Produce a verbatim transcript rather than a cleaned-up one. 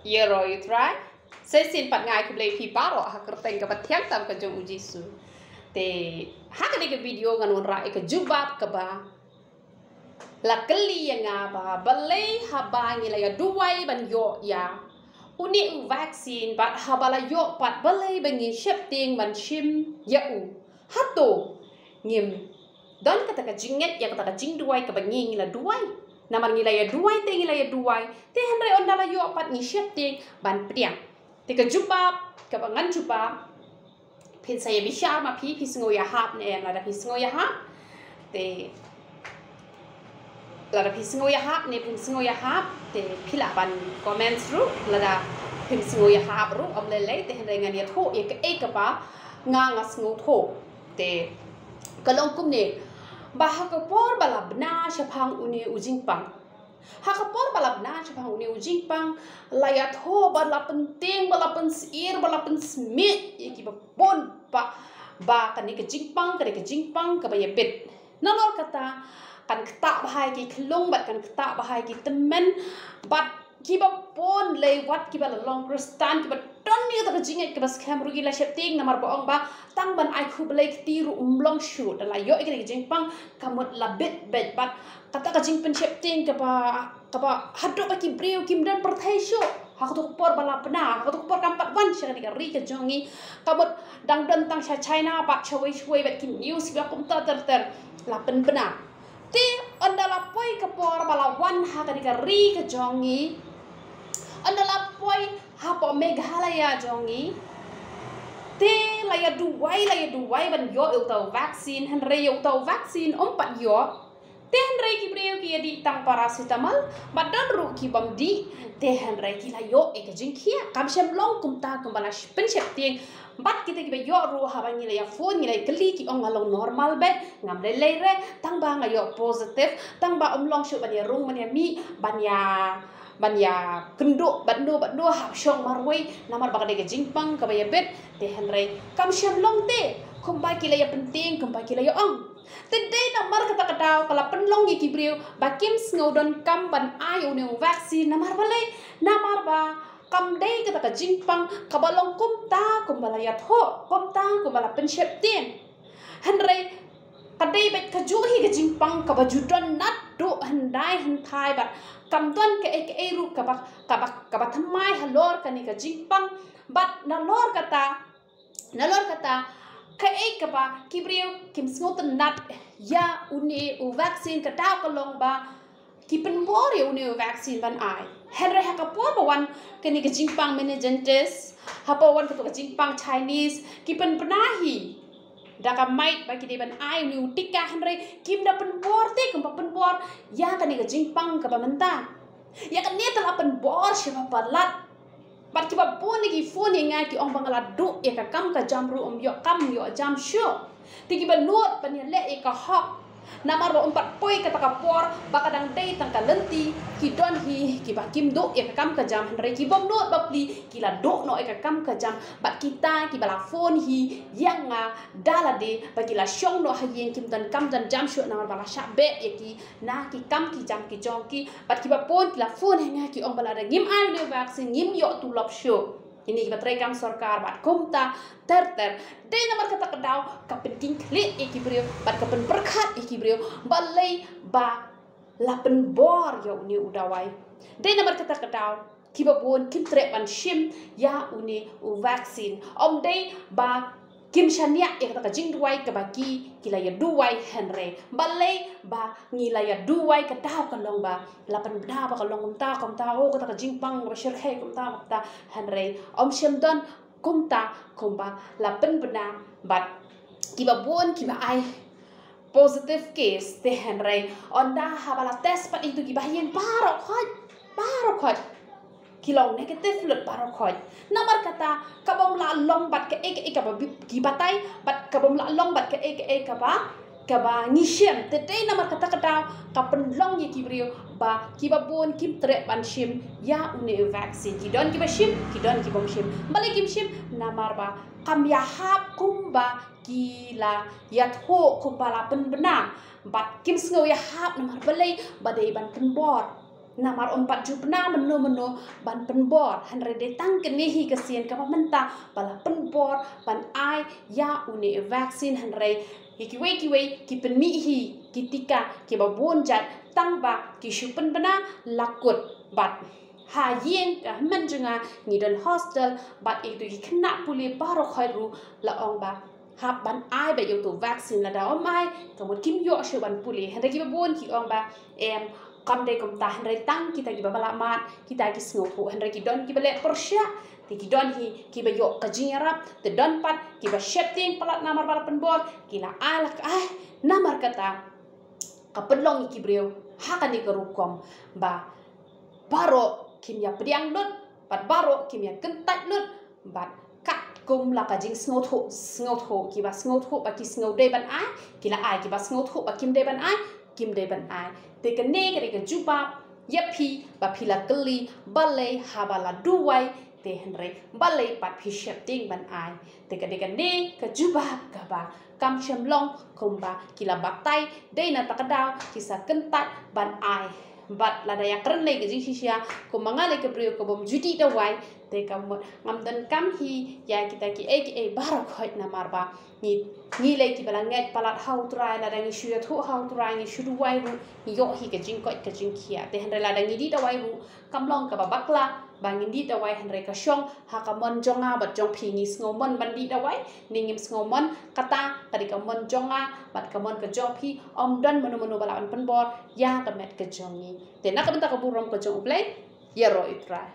Ïaroh ïa u Trai. Sa shisien pat nga ai khublei ïa phi baroh ha ka kyrteng kaba thiang tam ka jong u Jisu. Te ha kane ka video ngan wanrah ïa ka jubab kaba la kylli ïa nga ba balei haba ngi la ïa duwai ban ïoh ïa une u vaccine bad haba la ïoh pat balei ba ngi sheptieng ban shim ïa u. Hato ngim don kata ka jingngeit ïa kata ka jingduwai kaba ngi ngi la duwai? Namar ngi la ïa duwai te ngi la ïa duwai, te hynrei ynda la ïoh pat ngi sheptieng ban pdiang. Te ka jubab kaba ngan jubab, phin sa ïa bishar ma phi, phi sngew ïahap ne em. Lada phi sngew ïahap, te lada phi sngew ïahap ne phim sngew ïahap, te phi lah ban comment ruh. Lada phim sngew ïahap ruh ym lei lei, te hynrei ngan ïathuh ïa kaei kaba nga nga sngewthuh. Te ka long kumne, ba ha ka por ba la bna shaphang une u jingpang, ha ka por ba la bna shaphang une u jingpang, la ïathuh bad la pyntieng bad la pynsyier bad la pynsmit ïa kiba bun ba, ba kane ka jingpang, kane ka jingpang kaba ïabit. Nalor kata, kan ktah bha ïa ki khyllung bad kan ktah bha ïa ki tymmen bad kiba bun lei wat kiba la long Khristan, kiba don ïa kata ka jingngeit kaba skhem ruh ki la sheptieng, namar ba ong ba tang ban ai khublei kti ruh ym long shuh. Da la ïoh ïa kane ka jingpang, ka mut la bit beit bad kata ka jingpynsheptieng kaba, kaba haduh ba ki briew kim don pyrthei shuh. Ha kato ka por ba la bna, ha kato ka por kam pat wan sha kane ka ri ka jong ngi, ka mut dang don tang sha China bad shawei shawei bad ki news ba kumta ter ter la pynbna. Te ynda la poi ka por ba la wan ha kane ka ri ka jong ngi, ynda la poi hapoh Meghalaya jong ngi, te la ïa duwai, la ïa duwai ban ïoh ïa uta u vaccine, hynrei ïa uta u vaccine ym pat ïoh. Te hynrei ki briew ki ïa dih tang paracetamol, bad don ruh ki bym dih, te hynrei ki la ïoh ïa ka jingkhiah. Kam shym long kumta kumba la sh-, pynsheptieng. Bad kita kiba ïoh ruh haba ngi la ïa phone, ngi la ïa kylli, ki ong nga long normal beit, ngam lei lei re, tang ba nga ïoh positive, tang ba ym long shuh ban ïa rung ban ïa mih, ban ïa, ban ïa kynduh bad no bad no ha shong marwei, namar ba ka dei ka jingpang kaba ïabit. Te hynrei kam shym long te kumba ki la ïa pyntieng, kumba ki la ïa ong. Te dei namar kata ka daw ka la pynlong ïa ki briew ba kim sngew donkam ban ai une u vaccine. Namar balei? Namar ba kam dei kata ka jingpang kaba long kumta kumba la ïathuh, kumta kumba la pynsheptieng. Hynrei ka dei beit kajuh hi ka jingpang kaba ju don naduh hyndai hynthai bad kam don kaei kaei ruh kaba, kaba, kaba thymmai halor kane ka jingpang. Bad nalor kata, nalor kata, kaei kaba ki briew kim sngewtynnat ïa une u vaccine, ka daw ka long ba ki pynbor ïa une u vaccine ban ai. Hynrei ha ka por ba wan kane ka jingpang meningitis, ha por wan kato ka jingpang Chinese, ki pynbna hi da ka miet ba ki dei ban ai une u tika, hynrei kim da pynbor te kumba pynbor ïa kane ka jingpang kaba mynta. Ïa kane te la pynbor shibun palat. Bad kiba bun ki phone ïa nga ki ong ba nga la duh ïa ka kam ka jam ruh ym ïoh kam ïoh jam shuh. Te kiba nud ban ïaleh ïa ka hok. Namar ba ym pat poi kata ka por ba ka dang dei tang ka lynti, ki don hi kiba kim duh ïa ka kam ka jam, hynrei ki bym nud bapli ki la duh noh ïa ka kam ka jam. Bad kita kiba la phone hi ïa nga da lade ba ki la shong noh ha ïing, kim don kam don jam shuh namar ba la shah beh ïa ki na ki kam ki jam ki jong ki. Bad kiba bun ki la phone ïa nga ki ong ba lada ngim ai une u vaccine ngim ïoh tulop shuh. Kine kiba trei kam sorkar bad kumta ter ter. Dei namar kata ka daw ka pynkhih khlieh ïa ki briew bad ka pynpyrkhat ïa ki briew balei ba la pynbor ïa une u dawai. Dei namar kata ka daw kiba bun kim treh ban shim ïa une u vaccine. Ym dei ba kim shaniah ïa kata ka jingduwai kaba ki, ki la ïa duwai, hynrei balei ba ngi la ïa duwai? Ka daw ka long ba la pynbna ba ka long kumta kumta, oh, kata ka jingpang ba shyrkhei kumta kumta, hynrei ym shym don kumta kumba la pynbna. Bad kiba bun kiba ai positive case, te hynrei ynda haba la test pat ïa kitu kiba ha ïing baroh khoit, baroh khoit ki long negative lut baroh khoit. Namar kata ka bym lah long bad kaei kaei kaba bit ki batai, bad ka bym lah long bad kaei kaei kaba, kaba ngi shim. Te dei namar kata ka daw ka pynlong ïa ki briew ba kiba bun kim treh ban shim ïa une u vaccine. Ki don kiba shim, ki don ki bym shim. Balei kim shim? Namar ba kam ïahap kumba ki la ïathuh, kumba la pynbna. Bad kim sngew ïahap namar balei? Ba dei ban pynbor. Namar ym pat ju pynbna mynno mynno ban pynbor, hynrei dei tang kane hi ka sien kaba mynta ba la pynbor ban ai ïa une u vaccine, hynrei ïa kiwei kiwei ki pynmih hi ki tika kiba bun jait tang ba ki shu pynbna la kut. Bad ha ïing ka hynmen jong nga ngi don hostel, bad ïa kitu ki khynnah pule baroh khoit ruh la ong ba hap ban ai ba ïa utu vaccine, lada ym ai ka mut kim ïoh shuh ban pule. Hynrei kiba bun ki ong ba em, kam dei kumta, hynrei tang kita kiba la mad kita ki sngewthuh, hynrei ki don kiba leh pyrshah, te ki don hi kiba ïoh ka jingïarap, te don pat kiba sheptieng palat namar ba la pynbor, ki la ai la ka ai. Namar kata ka pynlong ïa ki briew ha kane ka rukom ba baroh kim ïa pdiang lut, bad baroh kim ïa kyntait lut, bad katkum la ka jingsngewthuh, sngewthuh, kiba sngewthuh ba ki sngew dei ban ai, ki la ai, kiba sngewthuh ba kim dei ban ai, kim dei ban ai. Te kane ka dei ka jubab ïa phi ba phi la kylli balei haba la duwai te hynrei balei pat phi sheptieng ban ai. Te ka dei kane ka jubab kaba kam shym long kumba ki la batai, dei na kata ka daw ki sa kyntait ban ai. Bad lada ïa kren lei ka jingshisha, kumba nga lei ka briew ka bym ju dih dawai, te ka mut ngam donkam hi ïa kita kiei kiei baroh khoit namar ba ngi, ngi lei kiba la ngeit palat ha U Trai, lada ngi shu ïathuh ha U Trai, ngi shu duwai ruh ngi ïoh hi ka jingkoit ka jingkhiah. Te hynrei lada ngi dih dawai ruh kam long kaba bakla ba ngin dih dawai, hynrei ka shong ha ka mon jong nga bad jong phi. Ngi sngew mon ban dih dawai ne ngim sngew mon, kata ka dei ka mon jong nga bad ka mon ka jong phi. Ym don mano mano ba lah ban pynbor ïa ka met ka jong ngi. Te na ka bynta ka burom ka jong U Blei, ïaroh ïa U Trai.